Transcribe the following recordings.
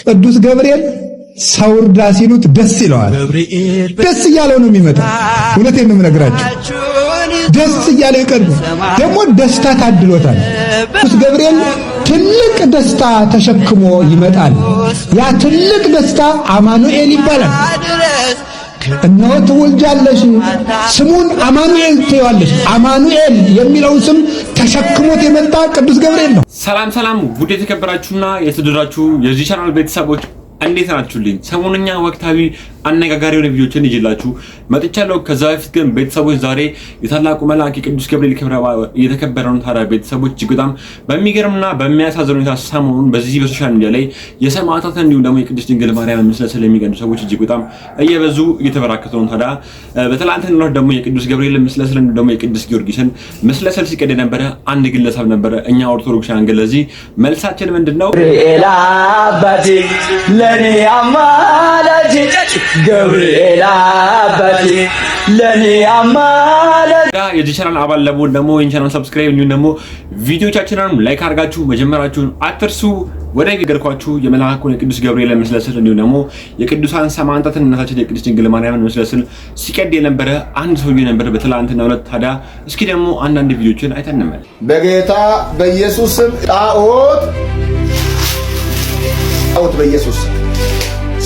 ቅዱስ ገብርኤል ሰው እርዳ ሲሉት ደስ ይለዋል። ደስ እያለው ነው የሚመጣው። እውነቴን ነው የምነግራችሁ። ደስ እያለው ይቀርብ። ደግሞ ደስታ ታድሎታል። ቅዱስ ገብርኤል ትልቅ ደስታ ተሸክሞ ይመጣል። ያ ትልቅ ደስታ አማኑኤል ይባላል። እነሆ ትወልጃለሽ፣ ስሙን አማኑኤል ትይዋለሽ። አማኑኤል የሚለውን ስም ተሸክሞት የመጣ ቅዱስ ገብርኤል ነው። ሰላም ሰላም፣ ውድ የተከበራችሁና የተወደዳችሁ የዚህ ቻናል ቤተሰቦች እንዴት ናችሁልኝ? ሰሞኑኛ ወቅታዊ አነጋጋሪ የሆነ ቪዲዮችን ይዤላችሁ መጥቻለሁ። ከዛ በፊት ግን ቤተሰቦች ዛሬ የታላቁ መልአክ የቅዱስ ገብርኤል ክብረ በዓል እየተከበረ ነው። ታዲያ ቤተሰቦች እጅግ በጣም በሚገርምና በሚያሳዝን ሁኔታ ሰሞኑን በዚህ በ social media ላይ የሰማዕታትን እንዲሁም ደግሞ የቅድስት ድንግል ማርያም ምስለ ስዕል የሚቀዱ ሰዎች እጅግ በጣም እየበዙ እየተበራከቱ ነው። ታዲያ በትላንትናው ዕለት ደግሞ የቅዱስ ገብርኤል ምስለ ስዕል እንዲሁም ደግሞ የቅዱስ ጊዮርጊስን ምስለ ስዕል ሲቀድ የነበረ አንድ ግለሰብ ነበረ። እኛ ኦርቶዶክሳውያን ግን ለዚህ መልሳችን ምንድን ነው? ገብርኤል አባቴ ለኔ አማላጄ፣ ገብርኤል አባቴ ለኔ አማላጄ። የዚህ ቻናል አባል ለመሆን ደግሞ ይህን ቻናል subscribe እንዲሁም ደግሞ ቪዲዮቻችንን like አድርጋችሁ መጀመራችሁን አትርሱ። ወደ ነገርኳችሁ የመልአኩን የቅዱስ ገብርኤል ምስለ ስዕል እንዲሁም ደግሞ የቅዱሳን ሰማዕታትን እናታችን የቅድስት ድንግል ማርያምን ምስለ ስዕል ሲቀድ የነበረ አንድ ሰውዬ ነበር በትላንትናው ዕለት። ታዲያ እስኪ ደግሞ አንዳንድ ቪዲዮችን አይተን እንመለስ። በጌታ በኢየሱስ ስም ጣዖት ጣዖት በኢየሱስ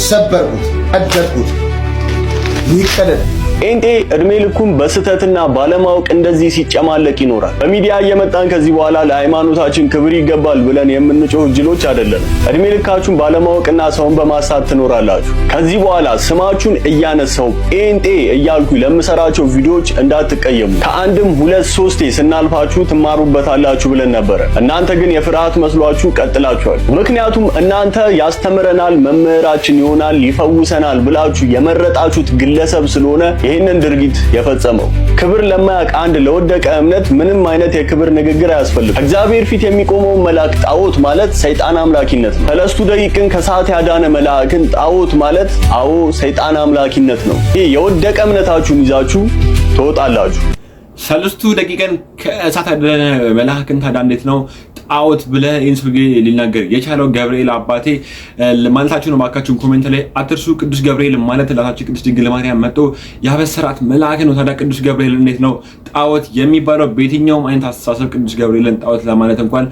ሰበርኩት፣ ቀደድኩት፣ ይቀደድ። ጴንጤ እድሜ ልኩን በስህተትና ባለማወቅ እንደዚህ ሲጨማለቅ ይኖራል። በሚዲያ እየመጣን ከዚህ በኋላ ለሃይማኖታችን ክብር ይገባል ብለን የምንጮህ ጅሎች አይደለንም። እድሜ ልካችሁን ባለማወቅና ሰውን በማሳት ትኖራላችሁ። ከዚህ በኋላ ስማችሁን እያነሳው ጴንጤ እያልኩ ለምሰራቸው ቪዲዮዎች እንዳትቀየሙ። ከአንድም ሁለት ሶስቴ ስናልፋችሁ ትማሩበታላችሁ ብለን ነበረ። እናንተ ግን የፍርሃት መስሏችሁ ቀጥላችኋል። ምክንያቱም እናንተ ያስተምረናል፣ መምህራችን ይሆናል፣ ይፈውሰናል ብላችሁ የመረጣችሁት ግለሰብ ስለሆነ ይህንን ድርጊት የፈጸመው። ክብር ለማያውቅ አንድ ለወደቀ እምነት ምንም አይነት የክብር ንግግር አያስፈልግም። እግዚአብሔር ፊት የሚቆመውን መልአክ ጣዖት ማለት ሰይጣን አምላኪነት ነው። ሰለስቱ ደቂቅን ከሰዓት ያዳነ መልአክን ጣዖት ማለት አዎ ሰይጣን አምላኪነት ነው። ይህ የወደቀ እምነታችሁን ይዛችሁ ትወጣላችሁ። ሰለስቱ ደቂቅን ከእሳት ያዳነ መልአክን ታዲያ እንዴት ነው ጣዖት ብለህ ይህን ሰውዬ ሊናገር የቻለው? ገብርኤል አባቴ ማለታችሁ ነው። እባካችሁን comment ላይ አትርሱ። ቅዱስ ገብርኤል ማለት እናታችን ቅድስት ድንግል ማርያም መጥቶ ያበሰራት መልአክ ነው። ታዲያ ቅዱስ ገብርኤል እንዴት ነው ጣዖት የሚባለው? በየትኛውም አይነት አስተሳሰብ ቅዱስ ገብርኤልን ጣዖት ለማለት እንኳን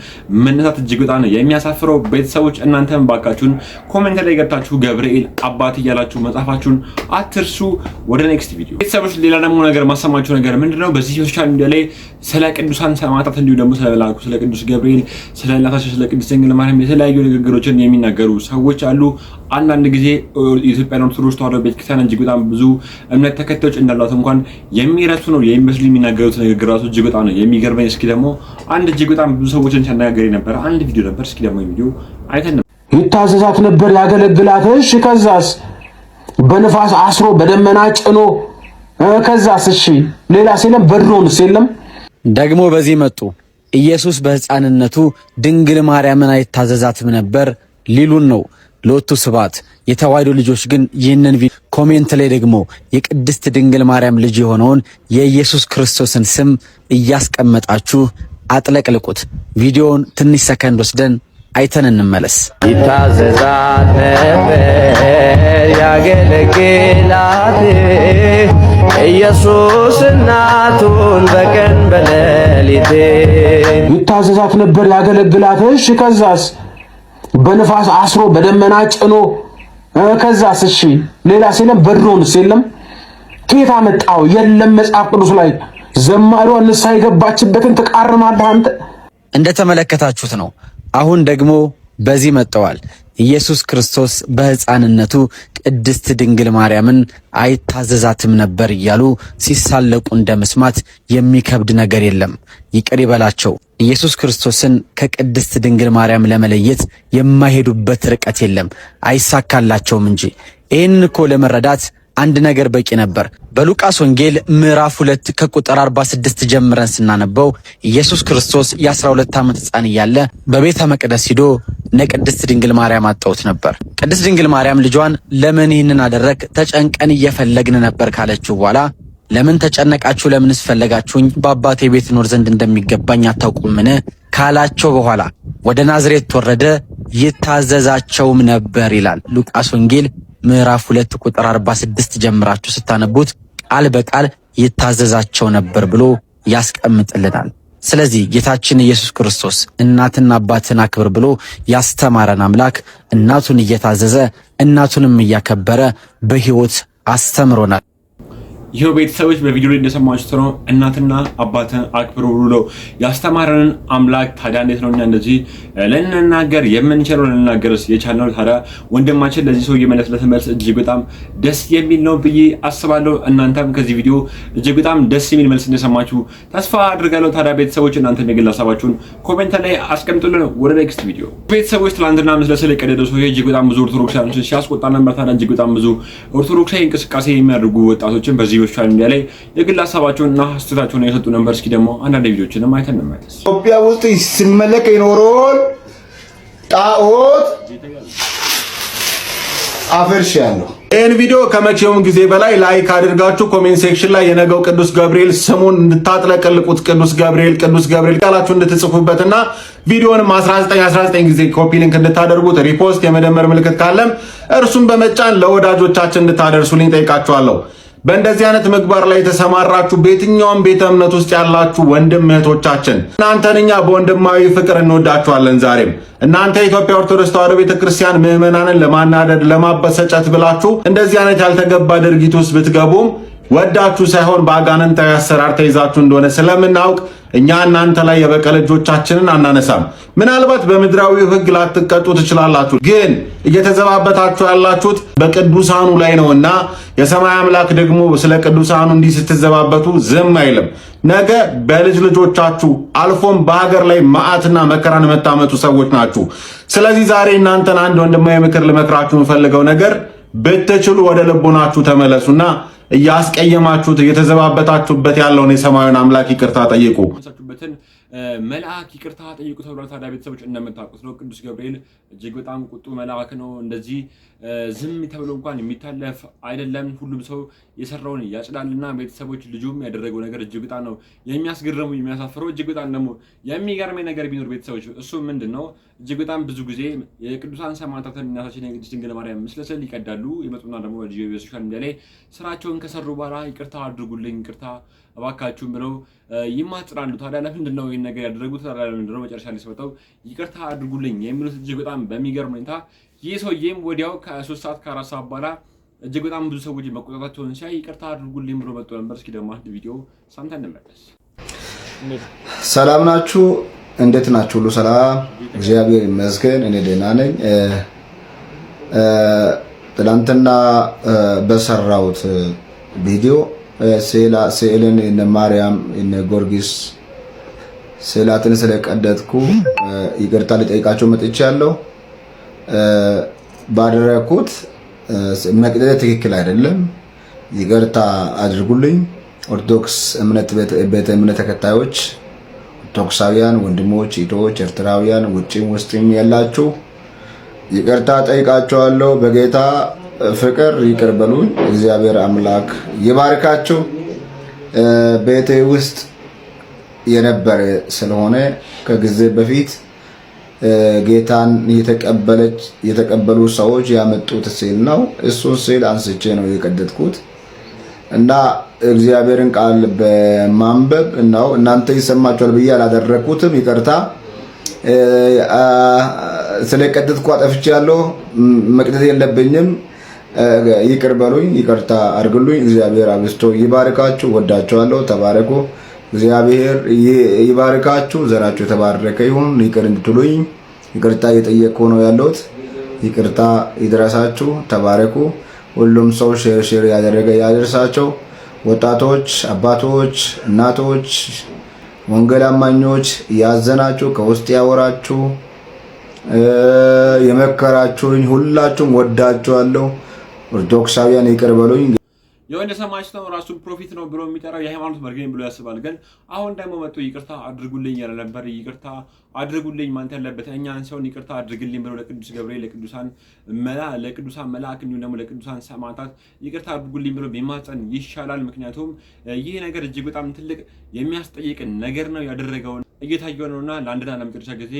መነሳት እጅግ በጣም ነው የሚያሳፍረው። ቤተሰቦች እናንተም እባካችሁን comment ላይ ገብታችሁ ገብርኤል አባቴ እያላችሁ መጻፋችሁን አትርሱ። ወደ next ቪዲዮ ቤተሰቦች፣ ሌላ ደግሞ ነገር ማሰማችሁ ነገር ምንድነው? በዚህ social media ላይ ስለ ቅዱሳን ሰማዕታት እንዲሁ ደግሞ ስለ መልአኩ ስለ ቅዱስ ገብርኤል ስለ እናታችን ስለ ቅድስት ድንግል ማርያም የተለያዩ ንግግሮችን የሚናገሩ ሰዎች አሉ። አንዳንድ ጊዜ የኢትዮጵያን ኦርቶዶክስ ተዋሕዶ ቤተክርስቲያን እጅግ በጣም ብዙ እምነት ተከታዮች እንዳሏት እንኳን የሚረሱ ነው የሚመስሉ የሚናገሩት ንግግር ራሱ እጅግ በጣም ነው የሚገርመኝ። እስኪ ደግሞ አንድ እጅግ በጣም ብዙ ሰዎችን ሲያነጋገር የነበረ አንድ ቪዲዮ ነበር። እስኪ ደግሞ ቪዲዮ አይተን ይታዘዛት ነበር፣ ያገለግላት። እሺ ከዛስ? በንፋስ አስሮ በደመና ጭኖ ከዛስ? እሺ ሌላስ የለም? በድሮንስ የለም? ደግሞ በዚህ መጡ። ኢየሱስ በሕፃንነቱ ድንግል ማርያምን አይታዘዛትም ነበር ሊሉን ነው። ሎቱ ስብሐት። የተዋሕዶ ልጆች ግን ይህንን comment ላይ ደግሞ የቅድስት ድንግል ማርያም ልጅ የሆነውን የኢየሱስ ክርስቶስን ስም እያስቀመጣችሁ አጥለቅልቁት። ቪዲዮውን ትንሽ ሰከንድ ወስደን አይተን እንመለስ። ይታዘዛት ነበር ያገለግላት ኢየሱስ እናቱን በቀን በሌሊት ይታዘዛት ነበር ያገለግላት። እሺ ከዛስ? በንፋስ አስሮ በደመና ጭኖ ከዛስ? እሺ ሌላስ የለም? በድሮንስ የለም? ከየት አመጣው? የለም መጽሐፍ ቅዱስ ላይ። ዘማሪዋ ንስሐ የገባችበትን ትቃርማለህ አንተ። እንደተመለከታችሁት ነው። አሁን ደግሞ በዚህ መጥተዋል። ኢየሱስ ክርስቶስ በሕፃንነቱ ቅድስት ድንግል ማርያምን አይታዘዛትም ነበር እያሉ ሲሳለቁ እንደ መስማት የሚከብድ ነገር የለም። ይቅር ይበላቸው። ኢየሱስ ክርስቶስን ከቅድስት ድንግል ማርያም ለመለየት የማይሄዱበት ርቀት የለም፣ አይሳካላቸውም እንጂ። ይህንን እኮ ለመረዳት አንድ ነገር በቂ ነበር። በሉቃስ ወንጌል ምዕራፍ 2 ከቁጥር 46 ጀምረን ስናነበው ኢየሱስ ክርስቶስ የ12 ዓመት ሕፃን እያለ በቤተ መቅደስ ሂዶ እነ ቅድስት ድንግል ማርያም አጠውት ነበር። ቅድስት ድንግል ማርያም ልጇን ለምን ይህንን አደረግ ተጨንቀን እየፈለግን ነበር ካለችው በኋላ ለምን ተጨነቃችሁ? ለምንስ ፈለጋችሁኝ? በአባቴ ቤት እኖር ዘንድ እንደሚገባኝ አታውቁምን? ካላቸው በኋላ ወደ ናዝሬት ተወረደ። ይታዘዛቸውም ነበር ይላል። ሉቃስ ወንጌል ምዕራፍ 2 ቁጥር 46 ጀምራችሁ ስታነቡት ቃል በቃል ይታዘዛቸው ነበር ብሎ ያስቀምጥልናል። ስለዚህ ጌታችን ኢየሱስ ክርስቶስ እናትና አባትን አክብር ብሎ ያስተማረን አምላክ እናቱን እየታዘዘ እናቱንም እያከበረ በሕይወት አስተምሮናል። ይኸው ቤተሰቦች በቪዲዮ ላይ እንደሰማችሁት ነው። እናትና አባትን አክብሩ ብሎ ያስተማረንን አምላክ ታዲያ እንዴት ነው እኛ እንደዚህ ልንናገር የምንችለው? ልንናገርስ የቻልነው? ታዲያ ወንድማችን ለዚህ ሰው የመለስለት መልስ እጅግ በጣም ደስ የሚል ነው ብዬ አስባለሁ። እናንተም ከዚህ ቪዲዮ እጅግ በጣም ደስ የሚል መልስ እንደሰማችሁ ተስፋ አድርጋለሁ። ታዲያ ቤተሰቦች እናንተም የግል ሀሳባችሁን comment ላይ አስቀምጡልን። ወደ next ቪዲዮ ቤተሰቦች፣ ትላንትና ምስለ ስዕል የቀደደው ሰውዬ እጅግ በጣም ብዙ ኦርቶዶክሳውያኖችን ሲያስቆጣ ነበር። ታዲያ እጅግ በጣም ብዙ ኦርቶዶክሳዊ እንቅስቃሴ የሚያደርጉ ወጣቶችን በዚህ social media ላይ የግል ሀሳባቸውንና አስተያየታቸውን የሰጡ ነበር። እስኪ ደግሞ አንዳንድ ቪዲዮችንም አይተን እንመለስ። ኢትዮጵያ ውስጥ ሲመለክ የኖረውን ጣዖት አፍርሻለሁ። ይህን ቪዲዮ ከመቼውም ጊዜ በላይ like አድርጋችሁ comment section ላይ የነገው ቅዱስ ገብርኤል ስሙን እንድታጥለቀልቁት ቅዱስ ገብርኤል ቅዱስ ገብርኤል ቃላችሁ እንድትጽፉበትና ቪዲዮንም 19 19 ጊዜ copy link እንድታደርጉት፣ repost የመደመር ምልክት ካለም እርሱን በመጫን ለወዳጆቻችን እንድታደርሱልኝ ጠይቃችኋለሁ። በእንደዚህ አይነት ምግባር ላይ የተሰማራችሁ በየትኛውም ቤተ እምነት ውስጥ ያላችሁ ወንድም እህቶቻችን፣ እናንተን እኛ በወንድማዊ ፍቅር እንወዳችኋለን። ዛሬም እናንተ የኢትዮጵያ ኦርቶዶክስ ተዋሕዶ ቤተክርስቲያን ምዕመናንን ለማናደድ ለማበሰጨት ብላችሁ እንደዚህ አይነት ያልተገባ ድርጊት ውስጥ ብትገቡም ወዳችሁ ሳይሆን በአጋንንታዊ አሰራር ተይዛችሁ እንደሆነ ስለምናውቅ እኛ እናንተ ላይ የበቀል እጆቻችንን አናነሳም። ምናልባት በምድራዊው ሕግ ላትቀጡ ትችላላችሁ፣ ግን እየተዘባበታችሁ ያላችሁት በቅዱሳኑ ላይ ነውና የሰማይ አምላክ ደግሞ ስለ ቅዱሳኑ እንዲህ ስትዘባበቱ ዝም አይልም። ነገ በልጅ ልጆቻችሁ አልፎም በሀገር ላይ መዓትና መከራን የምታመጡ ሰዎች ናችሁ። ስለዚህ ዛሬ እናንተን አንድ ወንድማዊ ምክር ልመክራችሁ የምፈልገው ነገር፣ ብትችሉ ወደ ልቦናችሁ ተመለሱና እያስቀየማችሁት እየተዘባበታችሁበት ያለውን የሰማዩን አምላክ ይቅርታ ጠይቁ። ያነሳችሁበትን መልአክ ይቅርታ ጠይቁ ተብሏል። ታዲያ ቤተሰቦች እንደምታውቁት ነው ቅዱስ ገብርኤል እጅግ በጣም ቁጡ መልአክ ነው። እንደዚህ ዝም ተብሎ እንኳን የሚታለፍ አይደለም። ሁሉም ሰው የሰራውን ያጭዳልና ቤተሰቦች ልጁም ያደረገው ነገር እጅግ በጣም ነው የሚያስገርሙ፣ የሚያሳፍረው። እጅግ በጣም ደግሞ የሚገርመኝ ነገር ቢኖር ቤተሰቦች እሱ ምንድን ነው? እጅግ በጣም ብዙ ጊዜ የቅዱሳን ሰማዕታትን፣ እናታችን የቅድስት ድንግል ማርያም ምስለ ስዕል ይቀዳሉ። ይመጡና ደግሞ በ social media ላይ ስራቸውን ከሰሩ በኋላ ይቅርታ አድርጉልኝ፣ ይቅርታ እባካችሁን ብለው ይማጽናሉ። ታዲያ ለምንድን ነው ይህን ነገር ያደረጉት? ታዲያ ለምንድን ነው መጨረሻ ላይ ሲመጣው ይቅርታ አድርጉልኝ የሚሉት? እጅግ በጣም በሚገርም ሁኔታ ይህ ሰውዬም ወዲያው ከ3 ሰዓት ከ4 ሰዓት በኋላ እጅግ በጣም ብዙ ሰዎች መቆጣታቸውን ሲያይ ይቅርታ አድርጉልኝ ብሎ መጥቶ ነበር። እስኪ ደግሞ አንድ ቪዲዮ ሰምተን እንመለስ። ሰላም ናችሁ? እንዴት ናችሁ? ሁሉ ሰላም፣ እግዚአብሔር ይመስገን። እኔ ደህና ነኝ። ትናንትና በሰራሁት ቪዲዮ ስዕልን እነ ማርያም እነ ጊዮርጊስ ስዕላትን ስለቀደድኩ ይቅርታ ልጠይቃቸው መጥቻለሁ። ባደረኩት መቅደድ ትክክል አይደለም። ይቅርታ አድርጉልኝ። ኦርቶዶክስ እምነት ቤተ እምነት ተከታዮች፣ ኦርቶዶክሳውያን ወንድሞች፣ እህቶች፣ ኤርትራውያን ውጭም ውስጥም ያላችሁ ይቅርታ ጠይቃችኋለሁ። በጌታ ፍቅር ይቅር በሉኝ። እግዚአብሔር አምላክ ይባርካችሁ። ቤቴ ውስጥ የነበረ ስለሆነ ከጊዜ በፊት ጌታን የተቀበለች የተቀበሉ ሰዎች ያመጡት ስዕል ነው። እሱን ስዕል አንስቼ ነው የቀደድኩት እና እግዚአብሔርን ቃል በማንበብ ነው። እናንተ ይሰማችኋል ብዬ አላደረግኩትም። ይቅርታ፣ ስለቀደድኩ አጠፍቻለሁ። መቅደድ የለብኝም። ይቅር በሉኝ፣ ይቅርታ አድርግሉኝ። እግዚአብሔር አብዝቶ ይባርካችሁ። ወዳችኋለሁ። ተባረኩ። እግዚአብሔር ይባርካችሁ። ዘራችሁ የተባረከ ይሁን። ይቅር እንድትሉኝ ይቅርታ እየጠየቅኩ ነው ያለሁት። ይቅርታ ይድረሳችሁ። ተባረኩ። ሁሉም ሰው share share ያደረገ ያደርሳቸው። ወጣቶች፣ አባቶች፣ እናቶች፣ ወንጌል አማኞች፣ ያዘናችሁ፣ ከውስጥ ያወራችሁ፣ የመከራችሁኝ ሁላችሁም ወዳችኋለሁ። ኦርቶዶክሳውያን ይቅር በሉኝ። የወንድ እንደሰማችሁት ነው። ራሱን prophet ነው ብሎ የሚጠራው፣ የሃይማኖት መሪ ነኝ ብሎ ያስባል። ግን አሁን ደግሞ መጥቶ ይቅርታ አድርጉልኝ ያለ ነበር። ይቅርታ አድርጉልኝ ማለት ያለበት እኛን ሰውን ይቅርታ አድርግልኝ ብሎ ለቅዱስ ገብርኤል፣ ለቅዱሳን መልአክ እንዲሁም ደግሞ ለቅዱሳን ሰማዕታት ይቅርታ አድርጉልኝ ብሎ ቢማጸን ይሻላል። ምክንያቱም ይህ ነገር እጅግ በጣም ትልቅ የሚያስጠይቅ ነገር ነው። ያደረገውን እየታየው ነውና ለአንድና ለመጨረሻ ጊዜ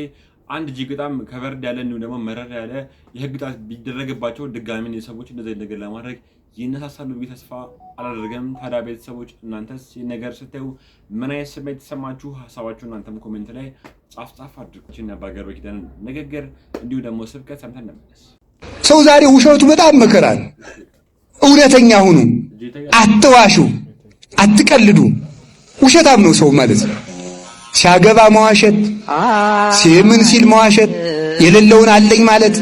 አንድ እጅግ በጣም ከበድ ያለ እንዲሁም ደግሞ መረር ያለ የህግ ቅጣት ቢደረግባቸው ድጋሚ ሰዎች እንደዚህ ነገር ለማድረግ ይነሳሳሉ ብዬ ተስፋ አላደርግም። ታዲያ ቤተሰቦች እናንተስ ይህ ነገር ስታዩ ምን አይነት ስሜት ተሰማችሁ? ሀሳባችሁ እናንተም comment ላይ ጻፍ ጻፍ አድርጉ። አባ ገብረ ኪዳን ንግግር እንዲሁም ደግሞ ስብከት ሰምተን እንመለስ። ሰው ዛሬ ውሸቱ በጣም መከራ ነው። እውነተኛ ሁኑ፣ አትዋሹ፣ አትቀልዱ። ውሸታም ነው ሰው ማለት ነው። ሲያገባ መዋሸት፣ ሲምን ሲል መዋሸት፣ የሌለውን አለኝ ማለት፣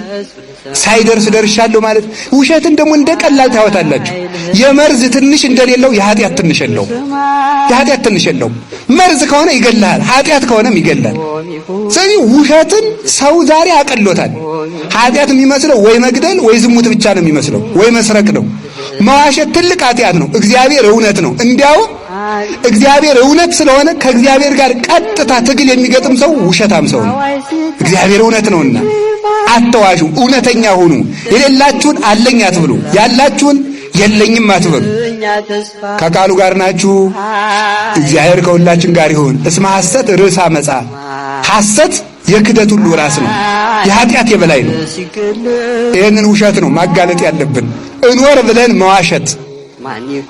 ሳይደርስ ደርሻለሁ ማለት። ውሸትን ደግሞ እንደ ቀላል ታወታላችሁ። የመርዝ ትንሽ እንደሌለው የኃጢአት ትንሽ የለውም። የኃጢአት ትንሽ የለውም። መርዝ ከሆነ ይገልሃል፣ ኃጢአት ከሆነም ይገላል። ስለዚህ ውሸትን ሰው ዛሬ አቀሎታል። ኃጢአት የሚመስለው ወይ መግደል ወይ ዝሙት ብቻ ነው የሚመስለው፣ ወይ መስረቅ ነው። መዋሸት ትልቅ ኃጢአት ነው። እግዚአብሔር እውነት ነው። እንዲያውም እግዚአብሔር እውነት ስለሆነ ከእግዚአብሔር ጋር ቀጥታ ትግል የሚገጥም ሰው ውሸታም ሰው ነው። እግዚአብሔር እውነት ነውና አትዋሹ፣ እውነተኛ ሁኑ። የሌላችሁን አለኝ አትበሉ፣ ያላችሁን የለኝም አትበሉ። ከቃሉ ጋር ናችሁ። እግዚአብሔር ከሁላችን ጋር ይሁን። እስመ ሐሰት ርእሰ ዓመፃ፣ ሐሰት የክደት ሁሉ ራስ ነው፣ የኃጢአት የበላይ ነው። ይህንን ውሸት ነው ማጋለጥ ያለብን። እኖር ብለን መዋሸት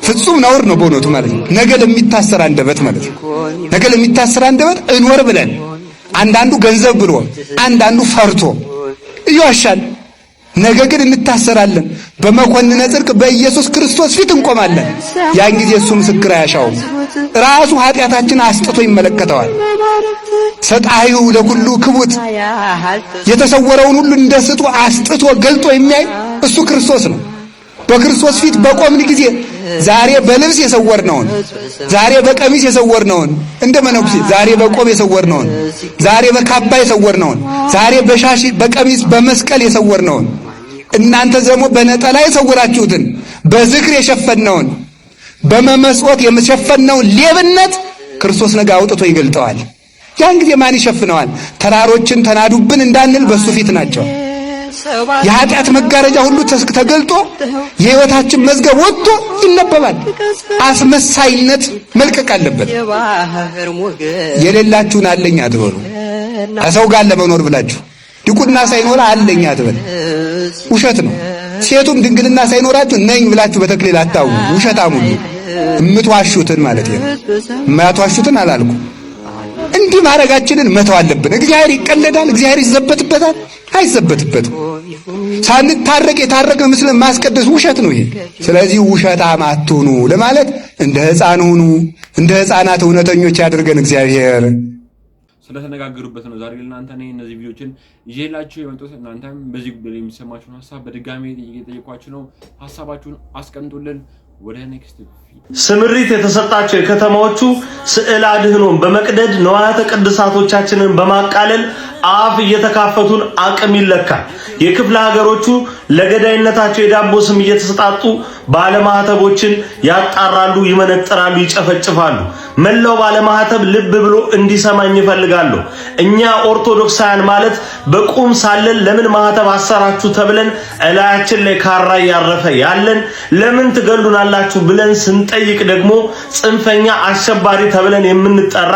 ፍጹም ነውር ነው በእውነቱ ማለት ነው። ነገ ለሚታሰር አንደበት ማለት ነው። ነገ ለሚታሰር አንደበት እኖር ብለን አንዳንዱ ገንዘብ ብሎ አንዳንዱ ፈርቶ ይዋሻል። ነገ ግን እንታሰራለን። በመኮንነ ጽድቅ በኢየሱስ ክርስቶስ ፊት እንቆማለን። ያን ጊዜ እሱ ምስክር አያሻውም። ራሱ ኃጢአታችን አስጥቶ ይመለከተዋል። ሰጣዩ ለኩሉ ክቡት፣ የተሰወረውን ሁሉ እንደ ስጡ አስጥቶ ገልጦ የሚያይ እሱ ክርስቶስ ነው። በክርስቶስ ፊት በቆምን ጊዜ ዛሬ በልብስ የሰወርነውን፣ ዛሬ በቀሚስ የሰወርነውን እንደ መነኩሴ፣ ዛሬ በቆብ የሰወርነውን፣ ዛሬ በካባ የሰወርነውን፣ ዛሬ በሻሽ በቀሚስ በመስቀል የሰወርነውን፣ እናንተ ደግሞ በነጠላ የሰወራችሁትን፣ በዝክር የሸፈነውን፣ በመመስወት የሸፈነውን ሌብነት ክርስቶስ ነገ አውጥቶ ይገልጠዋል። ያን ጊዜ ማን ይሸፍነዋል? ተራሮችን ተናዱብን እንዳንል በሱ ፊት ናቸው። የኃጢአት መጋረጃ ሁሉ ተገልጦ የሕይወታችን መዝገብ ወጥቶ ይነበባል። አስመሳይነት መልቀቅ አለበት። የሌላችሁን አለኝ አትበሉ። ከሰው ጋር ለመኖር ብላችሁ ዲቁና ሳይኖር አለኝ አትበል፣ ውሸት ነው። ሴቱም ድንግልና ሳይኖራችሁ ነኝ ብላችሁ በተክሊል አታውሩ፣ ውሸታም ሁሉ እምትዋሹትን ማለት ነው። የማትዋሹትን አላልኩ። እንዲህ ማድረጋችንን መተው አለብን። እግዚአብሔር ይቀለዳል፣ እግዚአብሔር ይዘበትበታል፣ አይዘበትበትም። ሳንታረቅ የታረቅን ምስል ማስቀደስ ውሸት ነው ይሄ። ስለዚህ ውሸታም አትሁኑ ለማለት እንደ ሕፃን ሁኑ። እንደ ሕፃናት እውነተኞች ያድርገን እግዚአብሔር። ስለተነጋገሩበት ነው ዛሬ ለእናንተ እኔ እነዚህ ቪዲዮችን ይዤላችሁ የመጡት። እናንተም በዚህ ጉዳይ ላይ የሚሰማችሁን ሀሳብ በድጋሚ እየጠየኳችሁ ነው። ሀሳባችሁን አስቀምጡልን። ወደ next ስምሪት የተሰጣቸው የከተማዎቹ ስዕል አድህኖን በመቅደድ ንዋያተ ቅድሳቶቻችንን በማቃለል አፍ እየተካፈቱን አቅም ይለካል። የክፍለ ሀገሮቹ ለገዳይነታቸው የዳቦ ስም እየተሰጣጡ ባለማህተቦችን ያጣራሉ፣ ይመነጥራሉ፣ ይጨፈጭፋሉ። መላው ባለማህተብ ልብ ብሎ እንዲሰማኝ እፈልጋለሁ። እኛ ኦርቶዶክሳውያን ማለት በቁም ሳለን ለምን ማህተብ አሰራችሁ ተብለን እላያችን ላይ ካራ እያረፈ ያለን፣ ለምን ትገሉናላችሁ ብለን ስንጠይቅ ደግሞ ጽንፈኛ አሸባሪ ተብለን የምንጠራ፣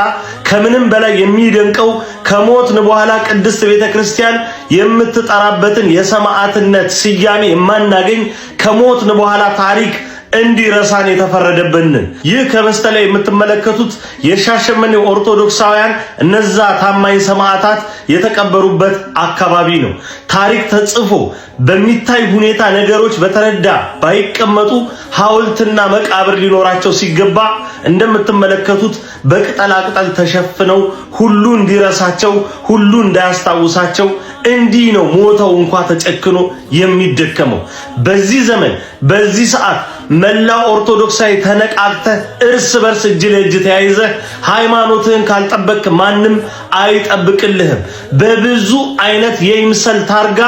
ከምንም በላይ የሚደንቀው ከሞትን በኋላ ቅድስት ቤተክርስቲያን የምትጠራበትን የሰማዕትነት ስያሜ የማናገኝ፣ ከሞትን በኋላ ታሪክ እንዲረሳን የተፈረደብን። ይህ ከበስተላይ የምትመለከቱት የሻሸመኔ ኦርቶዶክሳውያን እነዛ ታማኝ ሰማዕታት የተቀበሩበት አካባቢ ነው። ታሪክ ተጽፎ በሚታይ ሁኔታ ነገሮች በተረዳ ባይቀመጡ ሐውልትና መቃብር ሊኖራቸው ሲገባ እንደምትመለከቱት በቅጠላቅጠል ተሸፍነው ሁሉ እንዲረሳቸው ሁሉ እንዳያስታውሳቸው እንዲህ ነው ሞተው እንኳ ተጨክኖ የሚደከመው። በዚህ ዘመን በዚህ ሰዓት መላው ኦርቶዶክሳዊ ተነቃቅተህ እርስ በርስ እጅ ለእጅ ተያይዘህ ሃይማኖትህን ካልጠበቅክ ማንም አይጠብቅልህም። በብዙ አይነት የይምሰል ታርጋ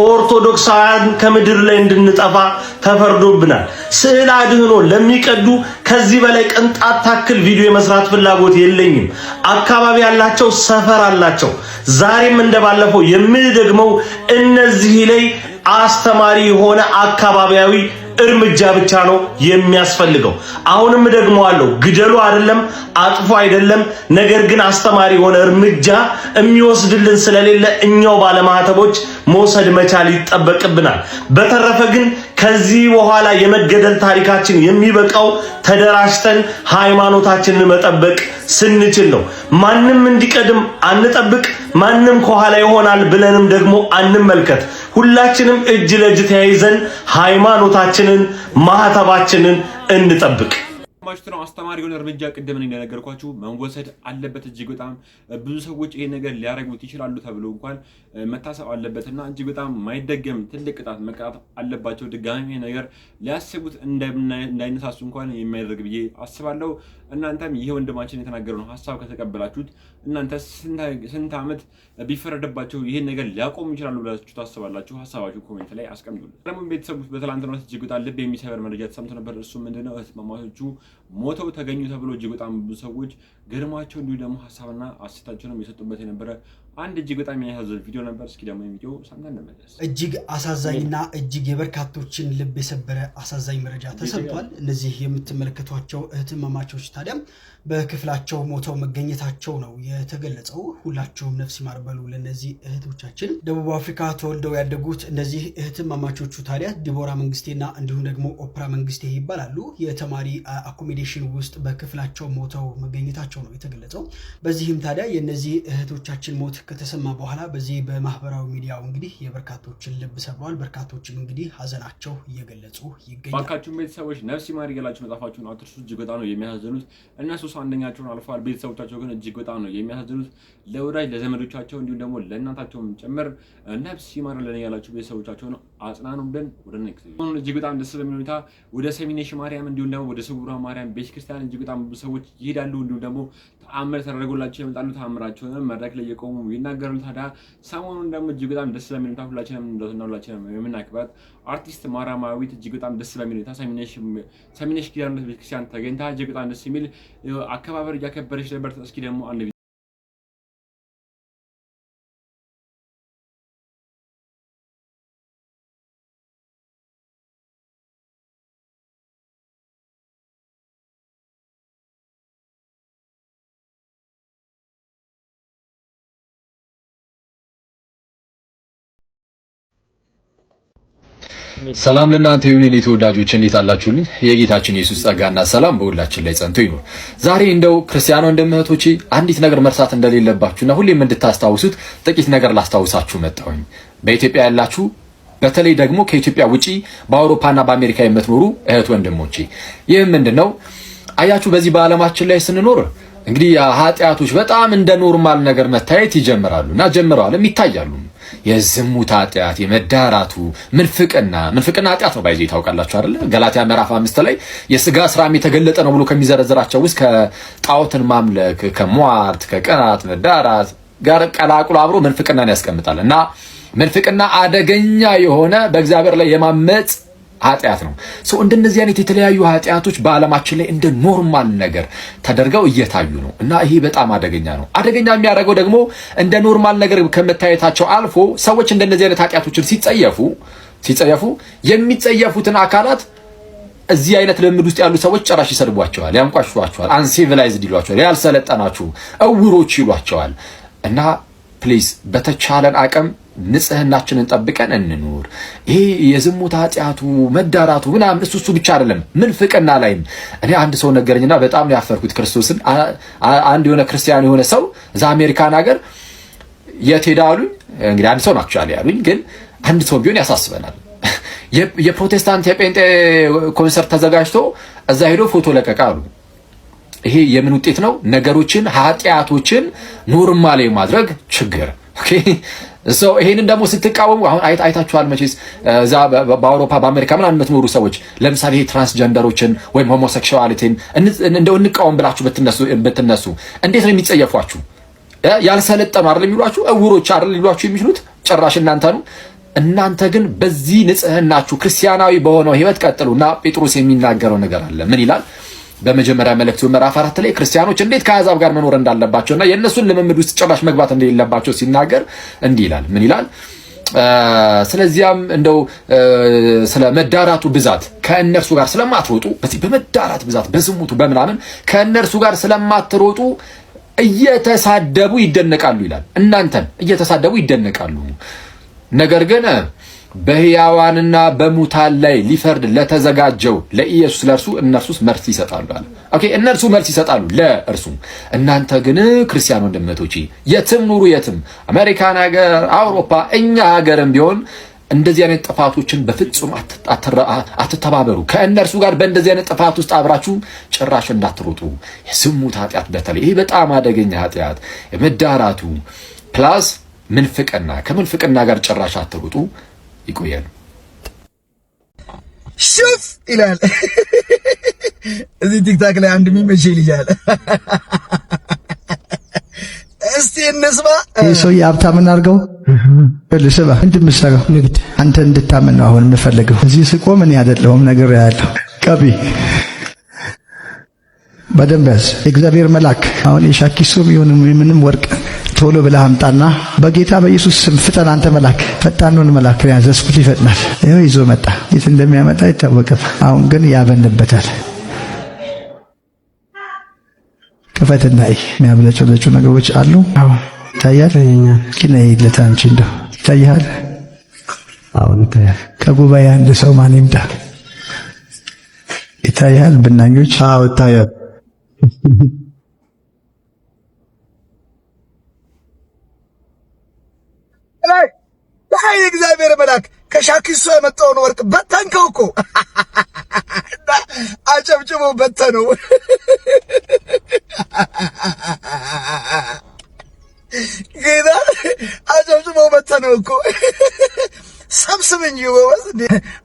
ኦርቶዶክሳውያን ከምድር ላይ እንድንጠፋ ተፈርዶብናል። ስዕል አድህኖ ለሚቀዱ ከዚህ በላይ ቅንጣት ታክል ቪዲዮ የመስራት ፍላጎት የለኝም። አካባቢ ያላቸው ሰፈር አላቸው። ዛሬም እንደባለፈው የምደግመው እነዚህ ላይ አስተማሪ የሆነ አካባቢያዊ እርምጃ ብቻ ነው የሚያስፈልገው። አሁንም ደግሞ አለው ግደሉ አይደለም፣ አጥፉ አይደለም። ነገር ግን አስተማሪ የሆነ እርምጃ የሚወስድልን ስለሌለ እኛው ባለማህተቦች መውሰድ መቻል ይጠበቅብናል። በተረፈ ግን ከዚህ በኋላ የመገደል ታሪካችን የሚበቃው ተደራጅተን ሃይማኖታችንን መጠበቅ ስንችል ነው። ማንም እንዲቀድም አንጠብቅ፣ ማንም ከኋላ ይሆናል ብለንም ደግሞ አንመልከት። ሁላችንም እጅ ለእጅ ተያይዘን ሃይማኖታችንን ማህተባችንን እንጠብቅ። ማለት ነው። አስተማሪ የሆነ እርምጃ ቅድም እንደነገርኳችሁ መወሰድ አለበት። እጅግ በጣም ብዙ ሰዎች ይሄን ነገር ሊያደርጉት ይችላሉ ተብሎ እንኳን መታሰብ አለበት እና እጅግ በጣም ማይደገም ትልቅ ቅጣት መቀጣት አለባቸው። ድጋሚ ይሄ ነገር ሊያስቡት እንዳይነሳሱ እንኳን የሚያደርግ ብዬ አስባለሁ። እናንተም ይሄ ወንድማችን የተናገረውን ሀሳብ ከተቀበላችሁት እናንተ ስንት ዓመት ቢፈረድባቸው ይሄን ነገር ሊያቆሙ ይችላሉ ብላችሁ ታስባላችሁ? ሀሳባችሁ comment ላይ አስቀምጡልን። ደግሞ ቤተሰቦች በትላንትናው ዕለት እጅግ በጣም ልብ የሚሰበር መረጃ ተሰምቶ ነበር። እሱ ምንድነው? እህትማማቾቹ ሞተው ተገኙ ተብሎ እጅግ በጣም ብዙ ሰዎች ገርሟቸው እንዲሁ ደግሞ ሀሳብና አስተያየታቸውንም የሰጡበት የነበረ አንድ እጅግ በጣም የሚያሳዝን ቪዲዮ ነበር። እስኪ ደግሞ ቪዲዮ ሰምተን እንመለስ። እጅግ አሳዛኝና እጅግ የበርካቶችን ልብ የሰበረ አሳዛኝ መረጃ ተሰምቷል። እነዚህ የምትመለከቷቸው እህትማማቾች ታዲያ በክፍላቸው ሞተው መገኘታቸው ነው የተገለጸው። ሁላችሁም ነፍስ ይማር በሉ ለእነዚህ እህቶቻችን። ደቡብ አፍሪካ ተወልደው ያደጉት እነዚህ እህትማማቾቹ ታዲያ ዲቦራ መንግስቴና እንዲሁም ደግሞ ኦፕራ መንግስቴ ይባላሉ። የተማሪ accommodation ውስጥ በክፍላቸው ሞተው መገኘታቸው ነው የተገለጸው። በዚህም ታዲያ የእነዚህ እህቶቻችን ሞት ከተሰማ በኋላ በዚህ በማህበራዊ ሚዲያው እንግዲህ የበርካቶችን ልብ ሰብሯል። በርካቶችም እንግዲህ ሀዘናቸው እየገለጹ ይገኛል። ባካችሁን ቤተሰቦች ነፍስ ይማር እያላችሁ መጻፋችሁን አትርሱ። እጅግ በጣም ነው የሚያሳዝኑት። እነሱ አንደኛቸውን አልፈዋል። ቤተሰቦቻቸው ግን እጅግ በጣም ነው የሚያሳዝኑት። ለወዳጅ ለዘመዶቻቸው እንዲሁም ደግሞ ለእናታቸውም ጭምር ነፍስ ይማርልን እያላችሁ ቤተሰቦቻቸውን አጽናኑልን። ወደ next እጅግ በጣም ደስ በሚል ሁኔታ ወደ ሰሚነሽ ማርያም እንዲሁም ደግሞ ወደ ስውሯ ማርያም ቤተክርስቲያን እጅግ በጣም ብዙ ሰዎች ይሄዳሉ። እንዲሁም ደግሞ ተአምር ተደርጎላቸው ይመጣሉ። ተአምራቸውንም መድረክ ላይ የቆሙ ይናገራሉ። ታዲያ ሰሞኑን ደግሞ እጅግ በጣም ደስ በሚል ሁኔታ ሁላችንም እንደትና ሁላችንም የምናክብራት አርቲስት ማርያማዊት እጅግ በጣም ደስ በሚል ሁኔታ ሰሚነሽ ኪዳነ ምሕረት ቤተክርስቲያን ተገኝታ እጅግ በጣም ደስ የሚል አከባበር እያከበረች ነበር። እስኪ ደግሞ አንድ ሰላም ለእናንተ ይሁን የኔ ተወዳጆች፣ እንዴት አላችሁልኝ? የጌታችን ኢየሱስ ጸጋና ሰላም በሁላችን ላይ ጸንቶ ይኑር። ዛሬ እንደው ክርስቲያን ወንድም እህቶቼ አንዲት ነገር መርሳት እንደሌለባችሁና ሁሌም እንድታስታውሱት ጥቂት ነገር ላስታውሳችሁ መጣሁኝ። በኢትዮጵያ ያላችሁ፣ በተለይ ደግሞ ከኢትዮጵያ ውጪ በአውሮፓና በአሜሪካ የምትኖሩ እህት ወንድሞቼ፣ ይህ ምንድን ነው? አያችሁ፣ በዚህ በዓለማችን ላይ ስንኖር እንግዲህ ኃጢአቶች በጣም እንደ normal ነገር መታየት ይጀምራሉ እና ጀምረዋልም ይታያሉ። የዝሙት ኃጢአት፣ የመዳራቱ፣ ምንፍቅና። ምንፍቅና ኃጢአት ነው by the way፣ ታውቃላችሁ አይደለ? ገላትያ ምዕራፍ 5 ላይ የስጋ ስራም የተገለጠ ነው ብሎ ከሚዘረዝራቸው ውስጥ ከጣዖትን ማምለክ፣ ከሟርት፣ ከቅናት፣ መዳራት ጋር ቀላቅሎ አብሮ ምንፍቅናን ያስቀምጣል። እና ምንፍቅና አደገኛ የሆነ በእግዚአብሔር ላይ የማመፅ ኃጢአት ነው። So እንደነዚህ አይነት የተለያዩ ኃጢአቶች በዓለማችን ላይ እንደ normal ነገር ተደርገው እየታዩ ነው እና ይሄ በጣም አደገኛ ነው። አደገኛ የሚያደርገው ደግሞ እንደ normal ነገር ከመታየታቸው አልፎ ሰዎች እንደነዚህ አይነት ኃጢአቶችን ሲጸየፉ የሚጸየፉትን አካላት እዚህ አይነት ልምምድ ውስጥ ያሉ ሰዎች ጭራሽ ይሰድቧቸዋል፣ ያንቋሽሿቸዋል፣ uncivilized ይሏቸዋል፣ ያልሰለጠናችሁ እውሮች ይሏቸዋል። እና please በተቻለን አቅም ንጽህናችንን ጠብቀን እንኑር። ይሄ የዝሙት ኃጢአቱ፣ መዳራቱ ምናምን እሱ እሱ ብቻ አይደለም፣ ምንፍቅና ላይም እኔ አንድ ሰው ነገረኝና በጣም ነው ያፈርኩት። ክርስቶስን፣ አንድ የሆነ ክርስቲያን የሆነ ሰው እዛ አሜሪካን ሀገር የት ሄዳ አሉኝ። እንግዲህ አንድ ሰው ናቸው ያሉኝ፣ ግን አንድ ሰው ቢሆን ያሳስበናል። የፕሮቴስታንት የጴንጤ ኮንሰርት ተዘጋጅቶ እዛ ሄዶ ፎቶ ለቀቀ አሉ። ይሄ የምን ውጤት ነው? ነገሮችን ኃጢአቶችን normal የማድረግ ችግር። So ይሄንን ደግሞ ስትቃወሙ አሁን አይታችኋል መቼስ እዛ በአውሮፓ በአሜሪካ ምናምን የምትኖሩ ሰዎች፣ ለምሳሌ ይሄ transgender ኦችን ወይም homosexuality ን እንደው እንቃወም ብላችሁ ብትነሱ እንዴት ነው የሚጸየፏችሁ? ያልሰለጠኑ አይደል የሚሏችሁ? እውሮች አይደል ሊሏችሁ የሚችሉት? ጭራሽ እናንተ ነው። እናንተ ግን በዚህ ንጽህናችሁ ክርስቲያናዊ በሆነው ህይወት ቀጥሉ። እና ጴጥሮስ የሚናገረው ነገር አለ። ምን ይላል? በመጀመሪያ መልእክቱ ምዕራፍ 4 ላይ ክርስቲያኖች እንዴት ከአሕዛብ ጋር መኖር እንዳለባቸውና የእነሱን ልምምድ ውስጥ ጭራሽ መግባት እንደሌለባቸው ሲናገር እንዲህ ይላል። ምን ይላል? ስለዚያም እንደው ስለ መዳራቱ ብዛት ከእነርሱ ጋር ስለማትሮጡ፣ በዚህ በመዳራት ብዛት፣ በዝሙቱ በምናምን ከእነርሱ ጋር ስለማትሮጡ እየተሳደቡ ይደነቃሉ ይላል። እናንተን እየተሳደቡ ይደነቃሉ። ነገር ግን በሕያዋንና በሙታን ላይ ሊፈርድ ለተዘጋጀው ለኢየሱስ ለእርሱ እነርሱስ መልስ ይሰጣሉ አለ። Okay፣ እነርሱ መልስ ይሰጣሉ ለእርሱ። እናንተ ግን ክርስቲያን ወንድሞቼ የትም ኑሩ የትም፣ አሜሪካን ሀገር፣ አውሮፓ፣ እኛ ሀገርም ቢሆን እንደዚህ አይነት ጥፋቶችን በፍጹም አትተባበሩ። ከእነርሱ ጋር በእንደዚህ አይነት ጥፋት ውስጥ አብራችሁ ጭራሽ እንዳትሮጡ። የዝሙት ኃጢአት በተለይ ይህ በጣም አደገኛ ኃጢአት፣ የመዳራቱ plus ምንፍቅና፣ ከምንፍቅና ጋር ጭራሽ አትሩጡ። ይቆያሉ። ሹፍ ይላል። እዚህ TikTok ላይ አንድ የሚመቸኝ ልጅ አለ። እስቲ እንስማ። ይህ ሰውዬ ሀብታም እናድርገው። ስማ፣ ምንድን የምትሰራው? ንግድ። አንተ እንድታምን ነው አሁን የምፈልገው። እዚህ ስቆም እኔ አይደለሁም ነገር ያለው ቀቢ በደንብ ያዝ። የእግዚአብሔር መልአክ አሁን የሻኪሶም ይሁን ምንም ወርቅ ቶሎ ብለህ አምጣና በጌታ በኢየሱስ ስም ፍጠን። አንተ መልአክ፣ ፈጣኑን መልአክ ያዘዝኩት ይፈጥናል። ይኸው ይዞ መጣ። የት እንደሚያመጣ አይታወቅም። አሁን ግን ያበንበታል። ክፈትና የሚያብለጨለጩ ነገሮች አሉ። ይታያል። እስኪ ነይለት አንቺ እንደው ይታያል። አሁን ይታያል። ከጉባኤ አንድ ሰው ማን ይምጣ? ይታያል። ብናኞች። አዎ ይታያል። ላይ የእግዚአብሔር መልአክ ከሻኪሶ የመጣውን ወርቅ በተንከው እኮ፣ አጨብጭቦ በተነው። ጌታ አጨብጭቦ በተነው እኮ። ሰብስብ እንጂ ጎበዝ።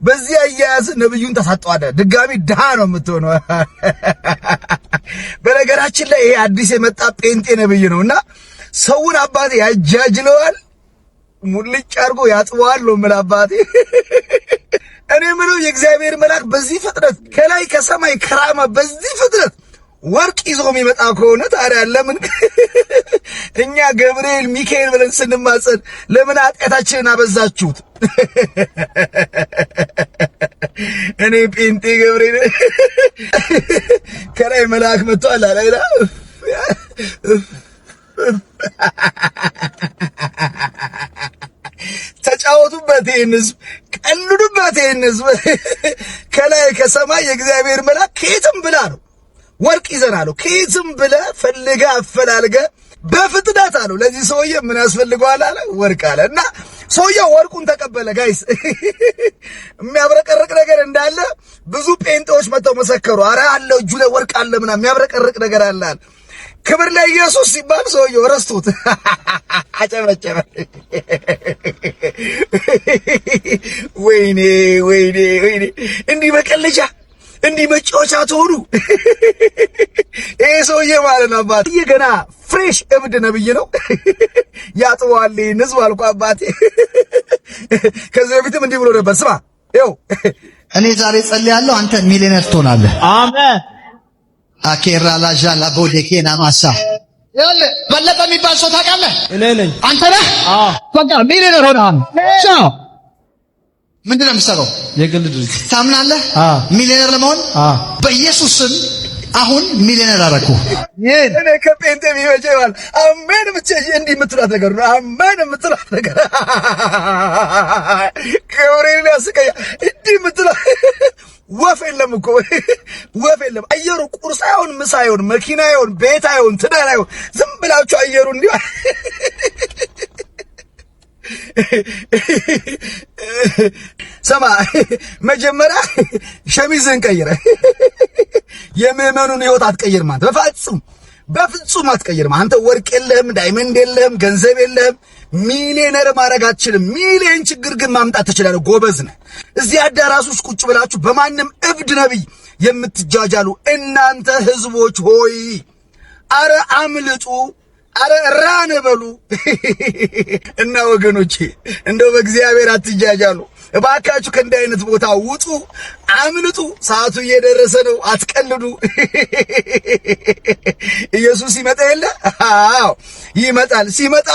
በዚህ አያያዝ ነብዩን ታሳጠዋለህ። ድጋሚ ድሃ ነው የምትሆነው። በነገራችን ላይ ይሄ አዲስ የመጣ ጴንጤ ነብይ ነው እና ሰውን አባቴ ያጃጅለዋል፣ ሙልጭ አድርጎ ያጥበዋል ነው የምልህ አባቴ። እኔ የምለው የእግዚአብሔር መልአክ በዚህ ፍጥነት ከላይ ከሰማይ ከራማ በዚህ ፍጥነት ወርቅ ይዞ የሚመጣ ከሆነ ታዲያ ለምን እኛ ገብርኤል ሚካኤል ብለን ስንማጸን ለምን ኃጢአታችንን አበዛችሁት? እኔ ጴንጤ ገብርኤል ከላይ መልአክ መጥቷል አለ። ተጫወቱበት፣ ይህን ህዝብ ቀልዱበት፣ ይህን ህዝብ። ከላይ ከሰማይ የእግዚአብሔር መልአክ ከየትም ብላ ነው ወርቅ ይዘናል። ከየትም ብለህ ፈልገህ አፈላልገህ በፍጥነት አለው። ለዚህ ሰውዬ ምን ያስፈልገዋል አለ፣ ወርቅ አለ። እና ሰውየው ወርቁን ተቀበለ። Guys፣ የሚያብረቀርቅ ነገር እንዳለ ብዙ ጴንጤዎች መጥተው መሰከሩ። አረ አለ፣ እጁ ላይ ወርቅ አለ፣ ምናምን የሚያብረቀርቅ ነገር አለ አለ። ክብር ለኢየሱስ ሲባል ሰውየው ረስቶት አጨበጨበ። ወይኔ ወይኔ ወይኔ! እንዲህ መቀለጃ እንዲህ መጫወቻ ትሆኑ። ይሄ ሰውዬ ማለት ነው አባቴ ገና fresh እብድ ነብይ ነው። ያጥበዋል ይህን ህዝብ አልኩ አባቴ። ከዚህ በፊትም እንዲህ ብሎ ነበር። ስማ ይኸው እኔ ዛሬ ጸልያለሁ፣ አንተ ሚሊዮነር ትሆናለህ። አሜን። አኬራ ላጃ ላቦዴኬና ማሳ ይኸውልህ፣ በለጠ የሚባል ሰው ታውቃለህ? እኔ ነኝ። አንተ ነህ? አዎ። በቃ ሚሊዮነር ሆነሃል። ቻው። ምንድን ነው የምትሰራው? የግል ድርጅት። ታምናለህ? ሚሊዮነር ለመሆን በኢየሱስ ስም አሁን ሚሊዮነር አደረኩ። እኔ ከጴንጤ የሚመቸኝ ማለት አሜን ብቻ እንዲህ የምትላት ነገር ነው። አሜን የምትላት ነገር ገብርኤል ያስቀኛል። እንዲህ የምትላት ወፍ የለም እኮ፣ ወፍ የለም። አየሩ ቁርስ አይሆን፣ ምሳ አይሆን፣ መኪና አይሆን፣ ቤት አይሆን፣ ትዳር አይሆን፣ ዝም ብላችሁ አየሩ እንዲህ። ሰማ፣ መጀመሪያ ሸሚዝህን ቀይረ። የምዕመኑን ህይወት አትቀይርም አንተ፣ በፍጹም በፍጹም አትቀይርም። አንተ ወርቅ የለህም፣ diamond የለህም፣ ገንዘብ የለህም፣ ሚሊዮነር ማድረግ አትችልም። ሚሊዮን ችግር ግን ማምጣት ትችላለህ። ጎበዝ ነህ። እዚህ አዳራሽ ውስጥ ቁጭ ብላችሁ በማንም እብድ ነቢይ የምትጃጃሉ እናንተ ህዝቦች ሆይ አረ አምልጡ፣ አረ run በሉ። እና ወገኖቼ እንደው በእግዚአብሔር አትጃጃሉ። እባካችሁ ከእንዲህ አይነት ቦታ ውጡ፣ አምልጡ። ሰዓቱ እየደረሰ ነው። አትቀልዱ። ኢየሱስ ይመጣ የለ? አዎ ይመጣል። ሲመጣ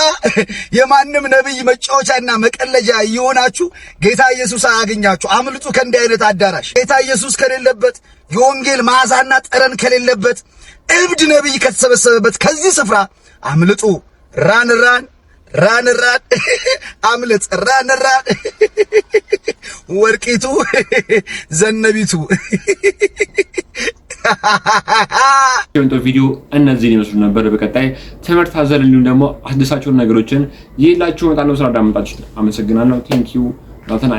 የማንም ነቢይ መጫወቻና መቀለጃ እየሆናችሁ ጌታ ኢየሱስ አያገኛችሁ። አምልጡ ከእንዲህ አይነት አዳራሽ። ጌታ ኢየሱስ ከሌለበት፣ የወንጌል መዓዛና ጠረን ከሌለበት፣ እብድ ነቢይ ከተሰበሰበበት ከዚህ ስፍራ አምልጡ። Run, run, run, run፣ አምልጥ፣ run, run፣ ወርቂቱ ዘነቢቱ። የመጣው ቪዲዮ እነዚህን ይመስሉ ነበር። በቀጣይ ትምህርት አዘል እንዲሁም ደግሞ አስደሳቸውን ነገሮችን ይዤላችሁ እመጣለሁ። ስላዳመጣችሁ አመሰግናለሁ። Thank you ናተና።